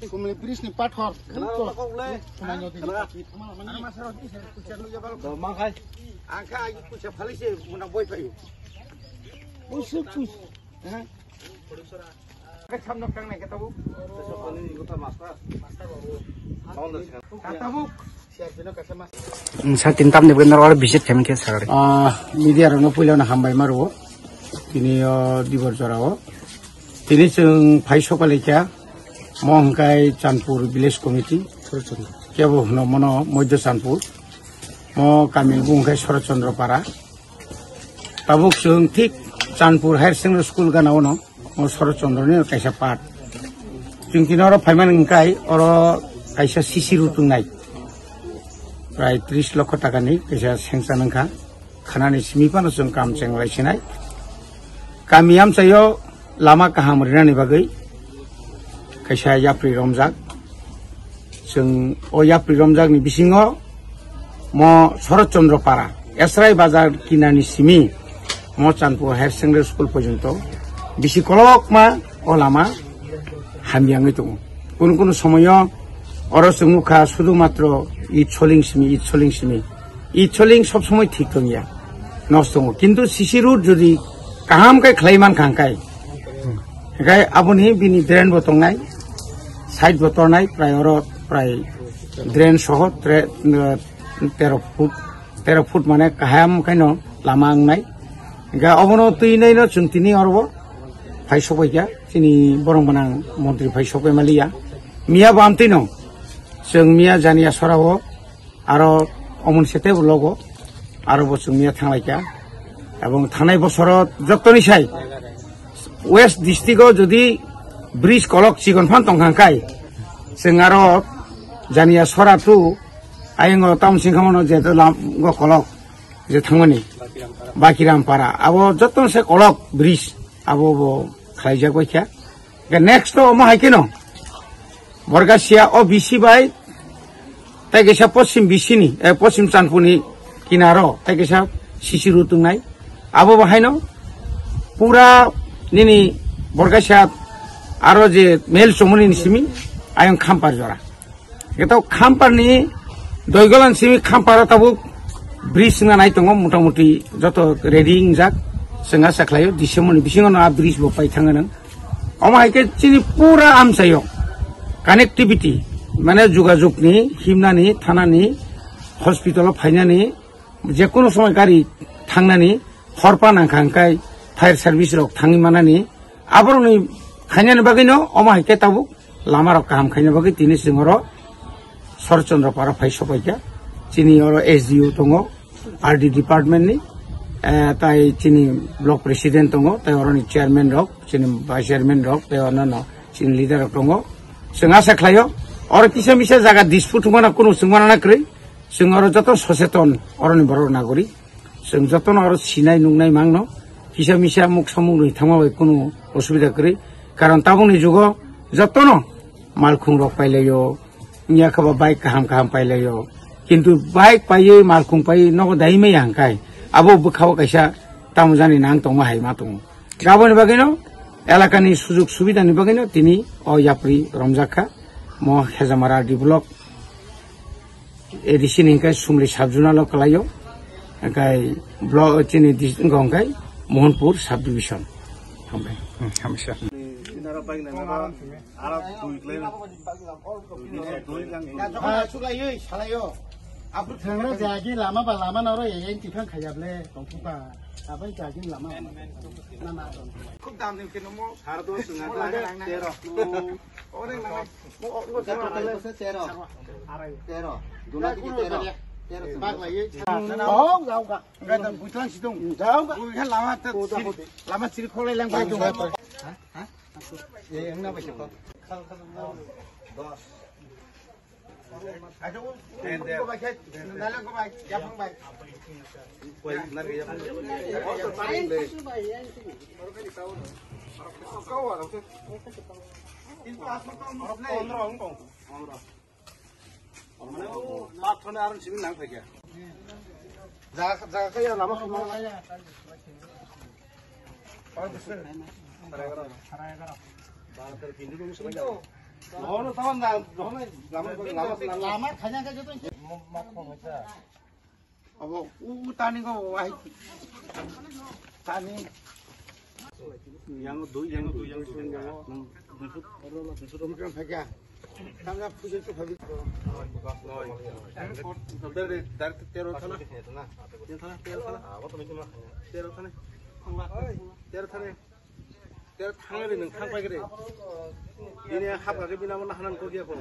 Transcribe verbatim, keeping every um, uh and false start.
Kumni bridge ni pathor. Khna rok kok le. Khna rok. Khna. Doma khai. Ang kha agi puisa phali se muna boi phaio. Puisa, puisa. Ha? Khe samno tangnai khe tabuk. Tabuk. Satin tamni bwkhe norok visit khaimani khe sagari. Ah, media rokno puilano hambai maro. Tini o dibor jorao. Tini chwng phai sokpalaikha. Mo hwnkhe Chanpur Village Committee. Kebo hwno mono Moidya Chanpur. Mo kami bo hwnkhe Shorot Chandra Para. Tabuk chwng thik Chanpur Higher Secondary School gana ono, o Shorot Chandra ni kaisa part. Chwng tini oro phaimani hwnkhe oro kaisa C C road wngnai. Prai tris lokho taka ni kaisa sanction wngkha. Khanani simi phano chwng kam chenglai sinai. Kami amchaio lama kaham rinani bagwi kaisa yapri romjak. Chwng o yapri romjakni bisingo mo Shorot Chandra Para, Esrai Bazar kinani simi mo Chanpur Higher Secondary School porjonto bisi kolokma o lama hamyangwi tongo. Kunu kunu somoyo oro chwng nukha sudu matro it soling simi, it soling simi. It soling sob somoi thik tongya, nosto tongo. Kintu C C road jodi kaham khe khlai mankha hwnkhe, hwnkhe aboni bini drain bo tongnai, side bo tongnai, prai oro prai drain soho tre-, eh, tero foot, tero foot mane kaham khaino lama wngnai. Hwnkhe obono twi naino chwng tini oro bo phai sokbaikha, chini borong gwnang montri phai sokbai maliya. Miya bo amtwino chwng miya janiya sorao aro omon sete bo logo, aro bo chwngya thanglaikha. Ebong thanai bosoro jottoni sai West district o jodi bridge kolok chikon phan tongkha hwnkhe, chwng aro janiya sora tu ayang o town singkha mano je lam go kolok je thangmani Bakiram Para. Abo jottoni sai kolok bridge abo bo khlaijak baikha. Ke next to omo hai keno. Borgasia o bisi bai, tei kaisa poschim bisini, eh, poschim Chanpurni kinaro, tei kaisa C C road wngnai. Abo bo haino pura nini Borgasia aro je mel chomoni ni simi ayang Khampar jora. Eto Khamparni Doigolan simi Khamparo tabuk bridge wngna nai tongo, motamuti joto ready wngjak. Chwng asa khlaio December ni bisingo no a bridge bo pai thangna nang. Omo hai khe chini pura amchaio connectivity, mane jogajog ni, himnani, thanani, hospital o phainani, jekunu somoi gari thangnani, horpa nangkha hwnkhe fire service rok thangwi manani, aborokni khainani bagwino omo hai khe tabuk lama rok kaham khaina bagwi tini chwng oro Shorot Chandra Para phai sopaikha. Chini oro S D O tongo, R D department ni, eh, tai chini block president tongo, tai oroni chairman rok, chini vice chairman rok, tai orno chini leader rok tongo. Chwng asa khlaio, oro kisa misa jaga dispute wngmana kunu chwngmana na kwrwi, chwng oro joto soseton oroni borok nagori. Chwng jotono aro sinai nuknai mangno, kisa misa muk samung rwi thangma bai kunu osubida kwrwi. Karon tabukni jugo jotono malkhung rok pailaio, wngya khe bo bike kaham kaham pailaio. Kintu bike paiwi malkhung paiwi nogo dai maya hwnkhe abo bwkhao kaisa tamo jani nang tongma hai ma tongo. Aboni bagwino elakani sujug subidani bagwino tini o yapri romjak kha mo Khejamara R D block. A D C ni hwnkhe Sumli sub zonal o kwlaio, hwnkhe block chini dis-, wngkha hwnkhe Mohanpur sub division. Hambai. Hmm, hamsa. Thangna jagi lama ba lama noro yang tiphang khayable tongkhuka. Abai jagi lama. Khub dam din khe nomo. Sar do swnga tero. Ore nang. Tero. Tero. Duna tiki tero. Tero. Bak lai. Jao, jao ka. Enggak, dan bujang situng. Jao ka. Bukan lama ter-, lama siri kholai lang bai dong. Eh, yang na ba sih kok? Dos. Aduh, ko bai, ko bai, ya, ko bai. Ko bai, nar ya. Jaga, jaga kaya lama kaya. Lama khaina khe joto. Abo u tani go wahai. Tani. Yang dui, yang dui, yang dui. Yang dui. Yang dui. Yang dui. Dari, dari tero thana. Tero thana, tero thana. Tero thana. Tero thangri nang thang paigri. Ini hapra ke bina mana hanan ko dia ko.